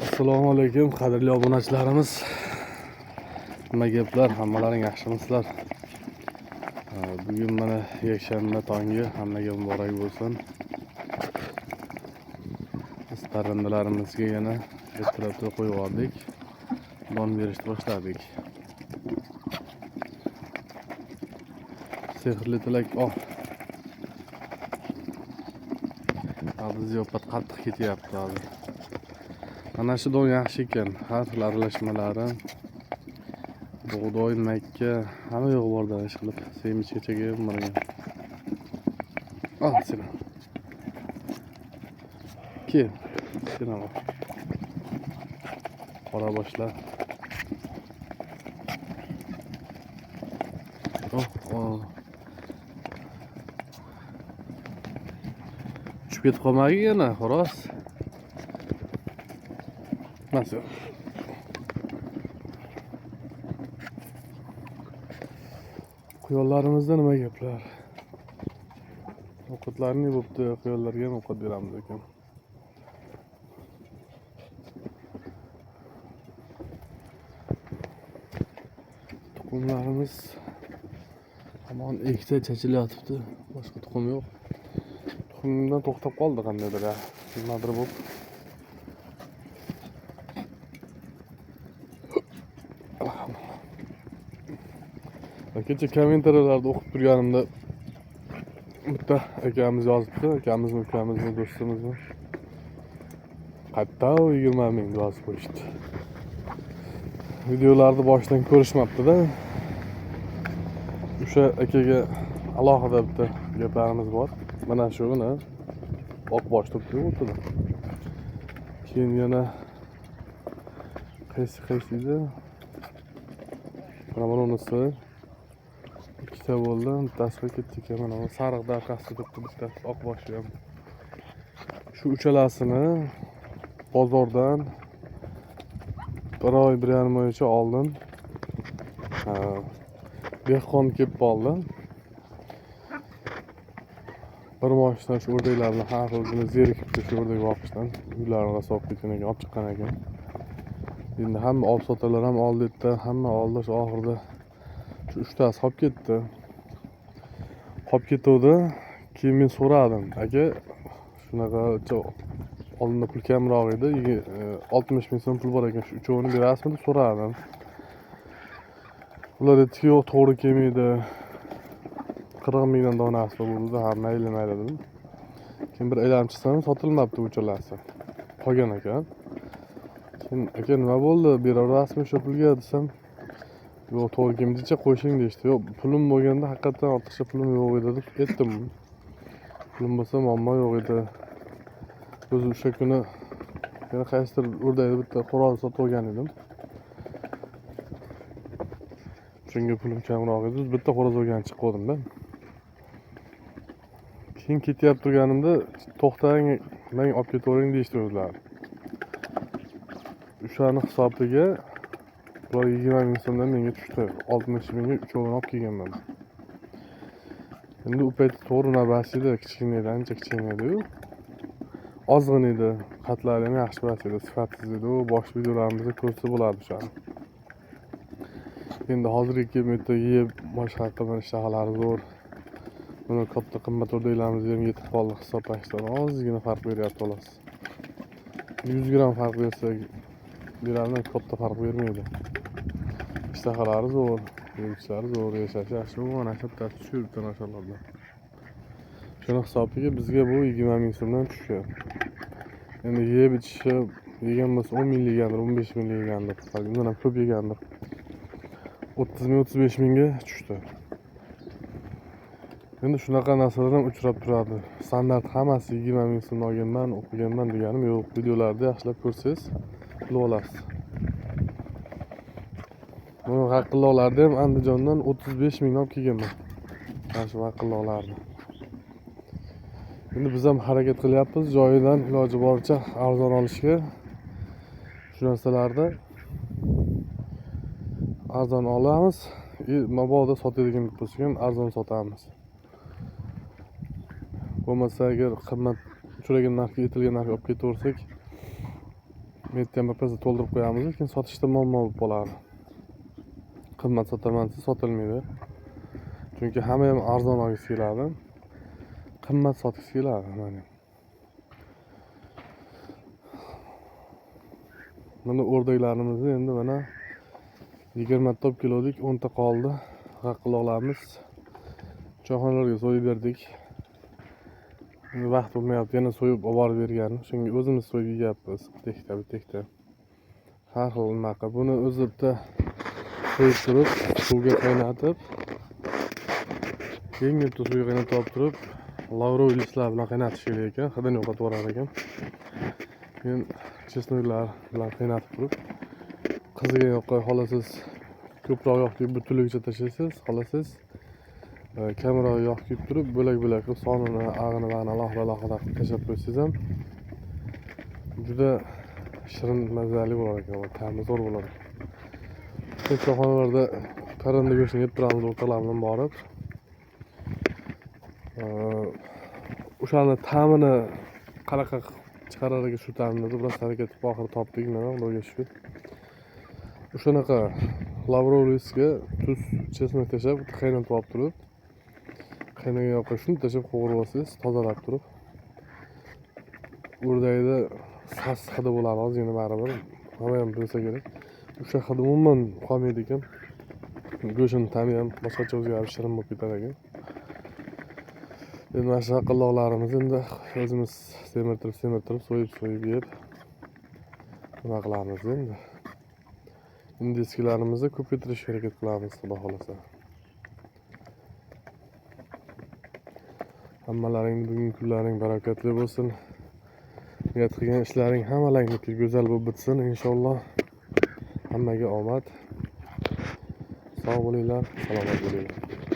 Assalomu alaykum, qadrli obunachilarimiz. Nima gaplar, hammalaring yaxshimisizlar? Bugun mana yakshanba tongi, hammaga muborak bo'lsin. Biz parrandalarimizga yana ertalabda qo'yib yubordik. Don berishni boshladik. Sehrli tilak, oh. Hozir ziyofat qattiq ketyapti hozir. Mana shu don yaxshi ekan. Har xil aralashmalari, bug'doy, makka, hamma yo'q borda ish qilib, semichkachaga ham bor ekan. Al seni. Kel, sen ham ol. Qora boshlar. Oh, oh. Uchib ketib qolmagin yana, xo'roz. Nasıl? Quyonlarimizda nima gaplar? Ovqatlari ne bo'pti? Quyonlarga ham ovqat beramiz ekan. Tuxumlarimiz hamon ikkita chachilyotibdi. Boshqa tuxum yo'q. Tuxumdan to'xtab qoldi qandaydir, nimadir bo'lib. Kecha kommentariyalarda o'qib turganimda bitta akamiz yozibdi, akamizmi, ukamizmi, do'stimizmi? Qayerda u 20 ming yozib qo'yishdi. Videolarni boshidan ko'rishmabdi-da. O'sha akaga alohida bitta gaplarimiz bor. Mana shu buni oq bosh turibdi o'rtada. Keyin yana qaysi edi? Mana bunisi ikkita bo'ldi, bittasi ketdi ekan. Mana bu sariqda orqasida turibdi bittasi, oq boshi ham. Shu uchalasini bozordan bir oy, 1,5 oycha oldin dehqon kelib qoldi. Bir moshina shu o'rdaklar bilan har xil buni zerikibdi shu o'rdak boqishdan. Uylarini rosa olib ketgan ekan, olib chiqqan ekan. Endi hamma olib sotalar ham oldi yerda, hamma oldi, shu oxirida shu uchtasi qolib ketdi. Qolib ketuvdi. Keyin men so'radim, aka, shunaqa oldinda pul kamroq edi, 60 ming so'm pul bor ekan, shu uchovini berasizmi deb so'radim. Ular aytdiki, yo'q, to'g'ri kelmaydi. 40 mingdan donasi bo'ldi, ha, mayli, mayli dedim. Keyin bir aylanib chiqsam, sotilmabdi uchalasi. Qolgan ekan. Keyin aka, nima bo'ldi? Beraverasizmi o'sha pulga desam, yo'q, to'g'ri kelmaydicha qo'shing deyishdi. Yo'q, pulim bo'lganda haqiqatan ortiqcha pulim yo'q edi deb aytdim. Pulim bo'lsa muammo yo'q edi. O'zi o'sha kuni yana qaysidir o'rdakni bitta xo'roz sotib olgan edim. Shunga pulim kamroq edi. Bitta xo'roz olgan chiqib qoldim-da. Keyin ketyapti turganimda to'xtang, men olib ketavering deyishdi o'zlari. O'shani hisobiga ular 20 ming so'mdan menga tushdi. 60 mingga uchovini olib kelganman. Endi u payt to'g'ri navbasi edi, kichkina edi, ancha kichkina edi-yu. Ozg'in edi, xatlari ham yaxshi emas edi, sifatsiz edi. U bosh videolarimizda ko'rsa bo'ladi o'shani. Endi hozirgi kelib bu yerda yeb, boshqa qilib ishtahalari zo'r. Buni katta qimmat o'rdaklarimiz ham yetib qoldi hisoblashdan. Ozgina farq beryapti xolos. 100 gram farq bersa, beradi, katta farq bermaydi. Ishtahalari zo'r, yeyishlari zo'r, yashashi yaxshi. U mana shu bittasi tushib yuribdi nashalarda. Shuni hisobiga bizga bu 20 ming so'mdan tushgan. Endi yeb ichishi, yegan bo'lsa 10 ming yegandir, 15 ming yegandir, undan ham ko'p yegandir. 30 ming, 35 mingga tushdi. Endi shunaqa narsalar ham uchrab turadi. Standart hammasi 20 ming so'mdan olganman, o'qiganman deganim yo'q. Videolarda yaxshilab ko'rsangiz bilib olasiz. Buni g'aqilloqlarni ham Andijondan 35 mingdan olib kelganman. Mana shu g'aqilloqlarni. Endi biz ham harakat qilyapmiz, joyidan iloji boricha arzon olishga. Shu narsalarni arzon olamiz. Mabodo sotadigan bo'lsak ham arzon sotamiz. Bo'lmasa agar qimmat uchragan narxga, yetilgan narxga olib ketaversak, Bu ham birpasda to'ldirib qo'yamiz, lekin sotishda muammo bo'lib qoladi. Qimmat sotaman desa sotilmaydi. Chunki hamma ham arzon olgisi keladi. Qimmat sotgisi keladi mana. Mana o'rdaklarimizni endi mana 20 ta olib keldik, 10 ta qoldi. G'aqqiloqlarimiz choyxonalarga so'yib berdik. Endi vaqt bo'lmayapti, yana so'yib olib borib bergan. Shunga o'zimiz so'yib yeyapmiz, bitta bitta. Har xil nima qilib, buni o'zi bitta so'yib turib, suvga qaynatib, yengil bitta suvga qaynatib olib turib, lavrovый listlar bilan qaynatish kerak ekan, hidini yo'qotib yuborar ekan. Men чеснок lar bilan qaynatib turib, qizigan yoqqa xohlasangiz ko'proq yog' quyib butunligicha tashlaysiz, xohlasangiz kamroq yog' quyib turib, bo'lak-bo'lak qilib sonini, ag'ini, bag'ini alohida alohida qilib tashlab qo'ysangiz ham juda shirin mazali bo'lar ekan va ta'mi zo'r bo'lar ekan. Choyxonalarda parranda go'shtini yeb turamiz o'rtoqlar bilan borib. O'shani ta'mini qanaqa chiqarar ekan shu ta'mni deb biroz harakat qilib oxiri topdik, mana Xudoga shukur. O'shanaqa lavrovый listga tuz, чеснок tashlab qaynatib olib turib, qaynagan yoqqa shuni tashlab qovurib olsangiz, tozalab turib, o'rdakda sassiq hidi bo'ladi ozgina baribir, hamma ham bilsa kerak. O'sha hidi umuman qolmaydi ekan. Go'shtning ta'mi ham boshqacha o'zgarib shirin bo'lib ketar ekan. Endi mana shu g'aqilloqlarimizni endi o'zimiz semirtirib, semirtirib, so'yib, so'yib yeb nima qilamiz endi. Индийский larimizni ko'paytirishga harakat qilamiz, Xudo xohlasa. Hammalaringni bugungi kunlaring barakatli bo'lsin. Niyat qilgan ishlaring hammalaringniki go'zal bo'lib bitsin inshaalloh. Hammaga omad. Sog' bo'linglar, salomat bo'linglar.